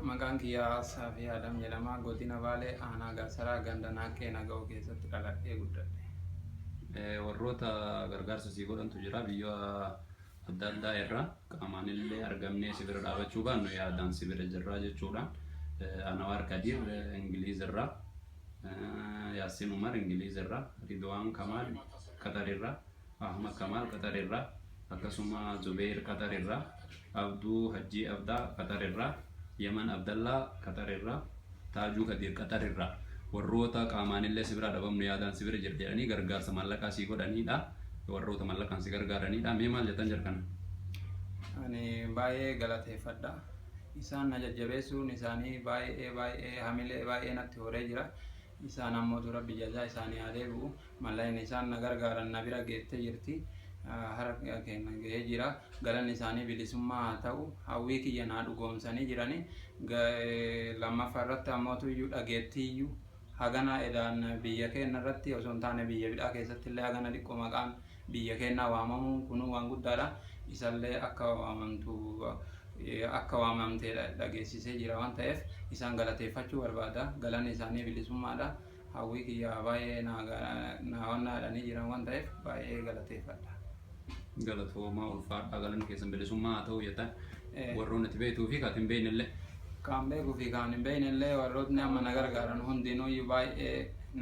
Maqaan kiyya Saafii Adam jedhama. Godina Baalee, Aanaa Gaasaraa, ganda Naaqqee Naga'oo keessatti dhaladhee guddadhe. Warroota gargaarsa sii godhantu jira biyya adda addaa irraa, qaamaan illee argamnee si bira dhaabachuu baannu yaadaan si bira jirraa jechuudha. Anawaar Kadiir Ingiliiz irraa, Yaassin Umar Ingiliiz irraa, Ridwaan Kamaal Qatar irraa, Ahmad Kamaal Qatar irraa, akkasuma Zubeer Qatar irraa, Abduu Hajjii Abdaa Qatar irraa, Yaman Abdallaa Qatar irraa, Taajuu Kadiir Qatar irraa, warroota qaamaanillee si biraa dhabamnu yaadaan si bira jira jedhanii gargaarsa maallaqaa sii godhaniidha. Warroota mallaqaan si gargaaraniidha. Mee maal jettan jara kana? Ani baay'ee galateeffadha. Isaan na jajjabeessuun isaanii baay'ee baay'ee hamilee baay'ee natti horee jira. Isaan ammootu Rabbi jazaa isaanii haa deebi'u. Mallaqni isaan na gargaaran na bira geettee jirti. Harka keenya gahee jira. Galanni isaanii bilisummaa haa ta'u. Hawwii kiyya naa dhugoomsanii jirani. Lammaffaa irratti ammootu iyyuu dhageettiiyyuu hagana edaan biyya keenya irratti osoo hin taane biyya bidhaa keessatti illee hagana dhiqqoo maqaan biyya keenyaa waamamuun kunuu waan guddaadha. Isallee akka waamamtu akka waamamte dhageessisee jira waan ta'eef isaan galateeffachuu barbaada. Galanni isaanii bilisummaadha. Hawwii kiyya baay'ee naa wannaadhanii jiran waan ta'eef baay'ee galateeffadha. Galatoomaa, ulfaadhaa, galanni keessan bilisummaa haa ta'u jettan, warroonni ati beektuu fi kan hin beekne illee. Kan beekuu fi kan hin beekne illee, warrootni amma na gargaaran hundinuuyyuu baay'ee